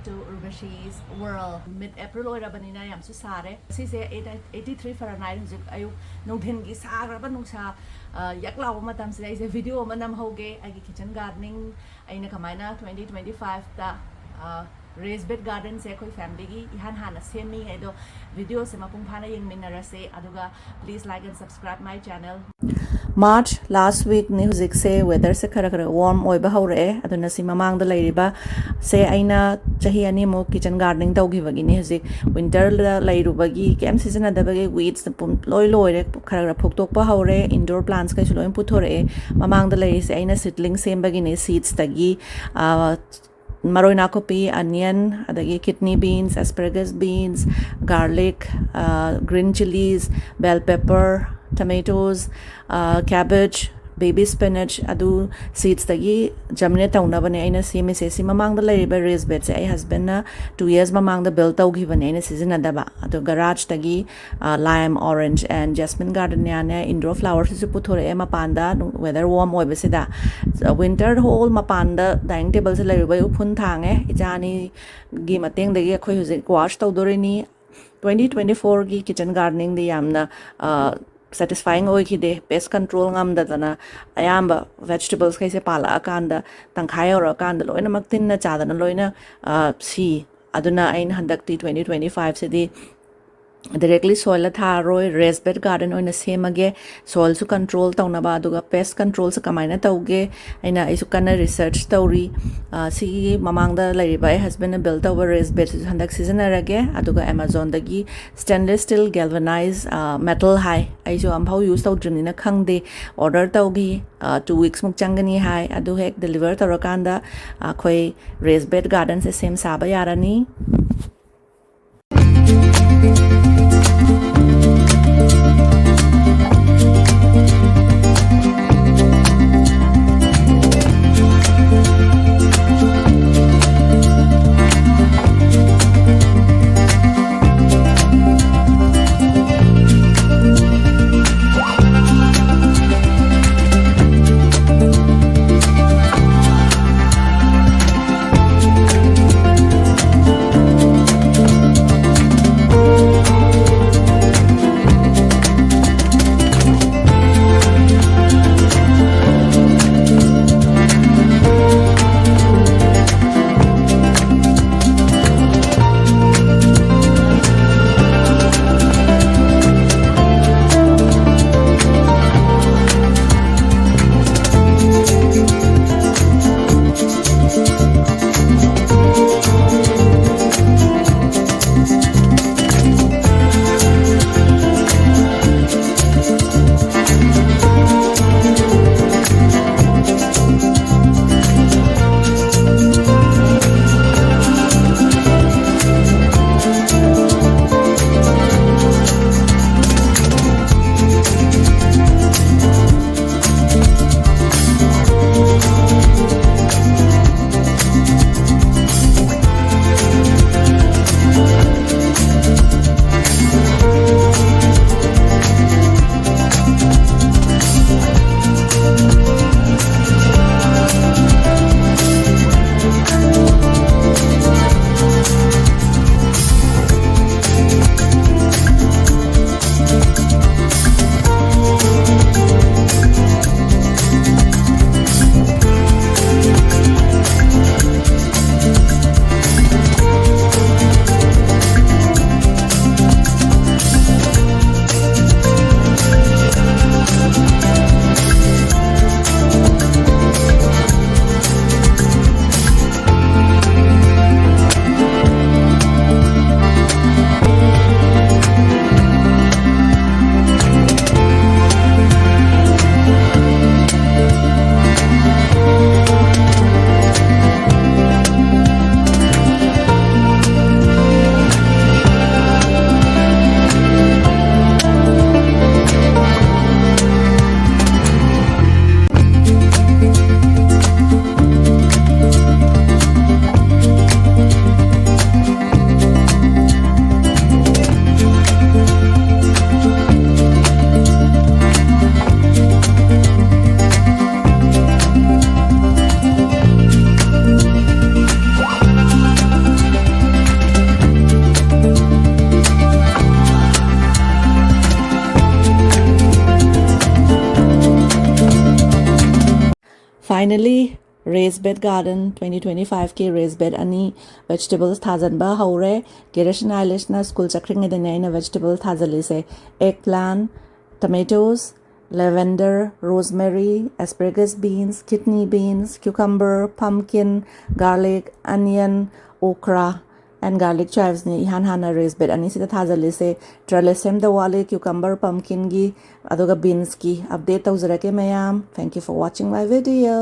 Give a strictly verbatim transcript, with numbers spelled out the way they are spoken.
To Urvashi's World. Mid April ꯑꯣꯏꯔꯕꯅꯤꯅ ꯌꯥꯝꯁꯨ ꯁꯥꯔꯦ꯫ ꯁꯤꯁꯦ eighty three Fahrenheit, ꯍꯧꯖꯤꯛ ꯑꯌꯨꯛ ꯅꯨꯡꯊꯤꯟꯒꯤ ꯁꯥꯈ꯭ꯔꯕ ꯅꯨꯡꯁꯥ, ꯑ, ꯌꯛ ꯂꯥꯎꯕ ꯃꯇꯝꯁꯤꯗ ꯑꯩꯁꯦ video ꯑꯃ ꯅꯝꯍꯧꯒꯦ꯫ ꯑꯩꯒꯤ kitchen gardening ꯑꯩꯅ ꯀꯃꯥꯏꯅ twenty twenty five ꯇ, ꯑ, raised bed garden ꯁꯦ ꯑꯩꯈꯣꯏ family ꯒꯤ ꯏꯍꯥꯟ ꯍꯥꯟꯅ ꯁꯦꯝꯃꯤ ꯍꯥꯏꯗꯣ, video ꯁꯦ ꯃꯄꯨꯡ ꯐꯥꯅ ꯌꯦꯡꯃꯤꯟꯅꯔꯁꯦ꯫ ꯑꯗꯨꯒ please like and subscribe my channel. March last week ꯅꯤ ꯍꯧꯖꯤꯛꯁꯦ꯫ Weather ꯁꯦ ꯈꯔ ꯈꯔ warm ꯑꯣꯏꯕ ꯍꯧꯔꯛꯑꯦ꯫ ꯑꯗꯨꯅ ꯁꯤ ꯃꯃꯥꯡꯗ ꯂꯩꯔꯤꯕ ꯁꯦ ꯑꯩꯅ ꯆꯍꯤ ꯑꯅꯤꯃꯨꯛ kitchen gardening ꯇꯧꯈꯤꯕꯒꯤꯅꯤ꯫ ꯍꯧꯖꯤꯛ winter ꯗ ꯂꯩꯔꯨꯕꯒꯤ ꯀꯩꯝ ꯁꯤꯖꯤꯟꯅꯗꯕꯒꯤ weeds ꯅ ꯄꯨꯝ-, ꯂꯣꯏ ꯂꯣꯏꯔꯦ꯫ ꯈꯔ ꯈꯔ ꯐꯨꯛꯇꯣꯛꯄ ꯍꯧꯔꯦ꯫ Indoor plants ꯈꯩꯁꯨ ꯂꯣꯏ ꯄꯨꯊꯣꯔꯛꯑꯦ꯫ ꯃꯃꯥꯡꯗ ꯂꯩꯔꯤꯁꯦ ꯑꯩꯅ seedling ꯁꯦꯝꯕꯒꯤꯅꯤ꯫ Seeds ꯇꯒꯤ, ꯑ, ꯃꯔꯣꯏ ꯅꯥꯀꯨꯞꯄꯤ, onion, ꯑꯗꯒꯤ kidney beans, asparagus beans, garlic, ꯑ, green chillies, bell pepper, tomatoes, ꯑ, cabbage, baby spinach, ꯑꯗꯨ seeds ꯇꯒꯤ germinate ꯇꯧꯅꯕꯅꯦ ꯑꯩꯅ ꯁꯦꯝꯃꯤꯁꯦ꯫ ꯁꯤ ꯃꯃꯥꯡꯗ ꯂꯩꯔꯤꯕ raised bed ꯁꯦ ꯑꯩ husband ꯅ two years ꯃꯃꯥꯡꯗ build ꯇꯧꯈꯤꯕꯅꯦ, ꯑꯩꯅ ꯁꯤꯖꯤꯟꯅꯗꯕ꯫ ꯑꯗꯣ garage ꯇꯒꯤ, ꯑ, lime, orange and jasmine gardenia ꯅꯦ, indoor flower ꯁꯤꯁꯨ ꯄꯨꯊꯣꯔꯛꯑꯦ ꯃꯄꯥꯟꯗ, weather warm ꯑꯣꯏꯕꯁꯤꯗ꯫ Winter whole ꯃꯄꯥꯟꯗ dining table ꯁꯦ ꯂꯩꯔꯨꯕꯩ ꯎꯐꯨꯟ ꯊꯥꯡꯉꯦ꯫ ꯏꯆꯥ ꯑꯅꯤꯒꯤ ꯃꯇꯦꯡꯗꯒꯤ ꯑꯩꯈꯣꯏ ꯍꯧꯖꯤꯛ wash ꯇꯧꯗꯣꯔꯤꯅꯤ꯫ Twenty twenty four ꯒꯤ kitchen gardening ꯗꯤ ꯌꯥꯝꯅ, ꯑ, satisfying ꯑꯣꯏꯈꯤꯗꯦ꯫ Pest control ꯉꯝꯗꯗꯅ ꯑꯌꯥꯝꯕ vegetables ꯈꯩꯁꯦ ꯄꯥꯜꯂꯛꯑꯀꯥꯟꯗ, ꯇꯪꯈꯥꯏ ꯌꯧꯔꯛꯑꯀꯥꯟꯗ ꯂꯣꯏꯅꯃꯛ ꯇꯤꯟꯅ ꯆꯥꯗꯅ ꯂꯣꯏꯅ, ꯑ, ꯁꯤ꯫ ꯑꯗꯨꯅ ꯑꯩꯅ ꯍꯟꯗꯛꯇꯤ twenty twenty five ꯁꯤꯗꯤ directly soil ꯗ ꯊꯥꯔꯔꯣꯏ, raised bed garden ꯑꯣꯏꯅ ꯁꯦꯝꯃꯒꯦ꯫ Soil ꯁꯨ control ꯇꯧꯅꯕ, ꯑꯗꯨꯒ pest control ꯁꯨ ꯀꯃꯥꯏꯅ ꯇꯧꯒꯦ, ꯑꯩꯅ, ꯑꯩꯁꯨ ꯀꯟꯅ research ꯇꯧꯔꯤ꯫ ꯑ, ꯁꯤꯒꯤ ꯃꯃꯥꯡꯗ ꯂꯩꯔꯤꯕ ꯑꯩ husband ꯅ build ꯇꯧꯕ raised bed ꯁꯤꯁꯨ ꯍꯟꯗꯛ ꯁꯤꯖꯤꯟꯅꯔꯒꯦ꯫ ꯑꯗꯨꯒ Amazon ꯗꯒꯤ stainless steel galvanized, ꯑ, metal ꯍꯥꯏ, ꯑꯩꯁꯨ ꯑꯝꯐꯥꯎ use ꯇꯧꯗ꯭ꯔꯤꯕꯅꯤꯅ ꯈꯪꯗꯦ, order ꯇꯧꯈꯤ꯫ ꯑ, two weeks ꯃꯨꯛ ꯆꯪꯒꯅꯤ ꯍꯥꯏ꯫ ꯑꯗꯨ ꯍꯦꯛ deliver ꯇꯧꯔꯀꯥꯟꯗ ꯑꯩꯈꯣꯏ raised bed garden ꯁꯦ ꯁꯦꯝ ꯁꯥꯕ ꯌꯥꯔꯅꯤ꯫ Finally, raised bed garden, twenty twenty-five ꯀꯤ raised bed ꯑꯅꯤ vegetables ꯊꯥꯖꯤꯟꯕ ꯍꯧꯔꯦ꯫ ꯀꯦꯔꯁꯟ ꯑꯥꯏꯂꯤꯁꯅ ꯁ꯭ꯀꯨꯜ ꯆꯠꯈ꯭ꯔꯤꯉꯩꯗꯅꯦ ꯑꯩꯅ vegetable ꯊꯥꯖꯤꯜꯂꯤꯁꯦ: egg plant, tomatoes, lavender, rosemary, asparagus beans, kidney beans, cucumber, pumpkin, garlic, onion, okra, and garlic chives ꯅꯤ ꯏꯍꯥꯟ ꯍꯥꯟꯅ raised bed ꯑꯅꯤꯁꯤꯗ ꯊꯥꯖꯤꯜꯂꯤꯁꯦ꯫ Trellis ꯁꯦꯝꯗ ꯋꯥꯠꯂꯤ cucumber, pumpkin ꯒꯤ, ꯑꯗꯨꯒ beans ꯀꯤ꯫ Update ꯇꯧꯖꯔꯛꯀꯦ ꯃꯌꯥꯝ꯫ Thank you for watching my video.